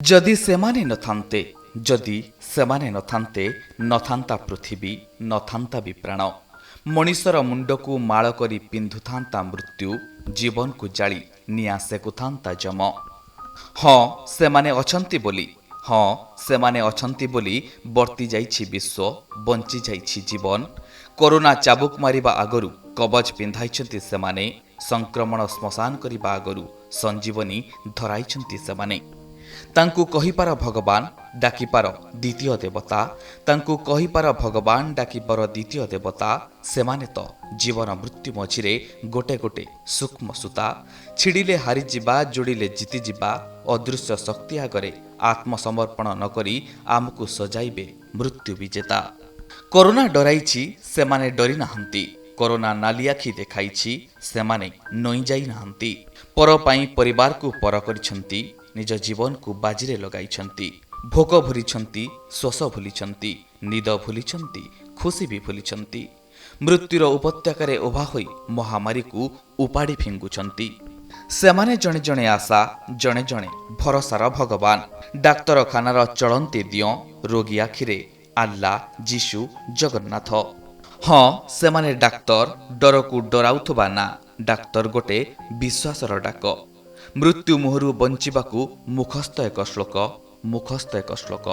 ଯଦି ସେମାନେ ନଥାନ୍ତେ, ଯଦି ସେମାନେ ନଥାନ୍ତେ, ନଥାନ୍ତା ପୃଥିବୀ, ନଥାନ୍ତା ବି ପ୍ରାଣ। ମଣିଷର ମୁଣ୍ଡକୁ ମାଳ କରି ପିନ୍ଧୁଥାନ୍ତା ମୃତ୍ୟୁ, ଜୀବନକୁ ଜାଳି ନିଆଁ ସେକୁଥାନ୍ତା ଯମ। ହଁ, ସେମାନେ ଅଛନ୍ତି ବୋଲି, ହଁ, ସେମାନେ ଅଛନ୍ତି ବୋଲି ବର୍ତ୍ତି ଯାଇଛି ବିଶ୍ୱ, ବଞ୍ଚି ଯାଇଛି ଜୀବନ। କରୋନା ଚାବୁକ ମାରିବା ଆଗରୁ କବଚ ପିନ୍ଧାଇଛନ୍ତି ସେମାନେ। ସଂକ୍ରମଣ ଶ୍ମଶାନ କରିବା ଆଗରୁ ସଞ୍ଜୀବନୀ ଧରାଇଛନ୍ତି ସେମାନେ। ତାଙ୍କୁ କହିପାର ଭଗବାନ, ଡାକିପାର ଦ୍ୱିତୀୟ ଦେବତା। ତାଙ୍କୁ କହିପାର ଭଗବାନ, ଡାକିପାର ଦ୍ୱିତୀୟ ଦେବତା। ସେମାନେ ତ ଜୀବନ ମୃତ୍ୟୁ ମଝିରେ ଗୋଟେ ଗୋଟେ ସୂକ୍ଷ୍ମ ସୂତା। ଛିଡ଼ିଲେ ହାରିଯିବା, ଯୋଡ଼ିଲେ ଜିତିଯିବା। ଅଦୃଶ୍ୟ ଶକ୍ତି ଆଗରେ ଆତ୍ମସମର୍ପଣ ନ କରି ଆମକୁ ସଜାଇବେ ମୃତ୍ୟୁ ବିଜେତା। କରୋନା ଡରାଇଛି, ସେମାନେ ଡରି ନାହାନ୍ତି। କରୋନା ନାଲି ଆଖି ଦେଖାଇଛି, ସେମାନେ ନଇଁ ଯାଇନାହାନ୍ତି। ପର ପାଇଁ ପରିବାରକୁ ପର କରିଛନ୍ତି, ନିଜ ଜୀବନକୁ ବାଜିରେ ଲଗାଇଛନ୍ତି। ଭୋକ ଭୁଲିଛନ୍ତି, ଶୋଷ ଭୁଲିଛନ୍ତି, ନିଦ ଭୁଲିଛନ୍ତି, ଖୁସି ବି ଭୁଲିଛନ୍ତି। ମୃତ୍ୟୁର ଉପତ୍ୟକାରେ ଉଭା ହୋଇ ମହାମାରୀକୁ ଉପାଡ଼ି ଫିଙ୍ଗୁଛନ୍ତି। ସେମାନେ ଜଣେ ଜଣେ ଆଶା, ଜଣେ ଜଣେ ଭରସାର ଭଗବାନ। ଡାକ୍ତରଖାନାର ଚଳନ୍ତି ଦିଅଁ, ରୋଗୀ ଆଖିରେ ଆଲ୍ଲା, ଯୀଶୁ, ଜଗନ୍ନାଥ। ହଁ, ସେମାନେ ଡାକ୍ତର, ଡରକୁ ଡରାଉଥିବା ନା, ଡାକ୍ତର ଗୋଟେ ବିଶ୍ୱାସର ଡାକ। ମୃତ୍ୟୁ ମୁହଁରୁ ବଞ୍ଚିବାକୁ ମୁଖସ୍ଥ ଏକ ଶ୍ଲୋକ, ମୁଖସ୍ଥ ଏକ ଶ୍ଲୋକ।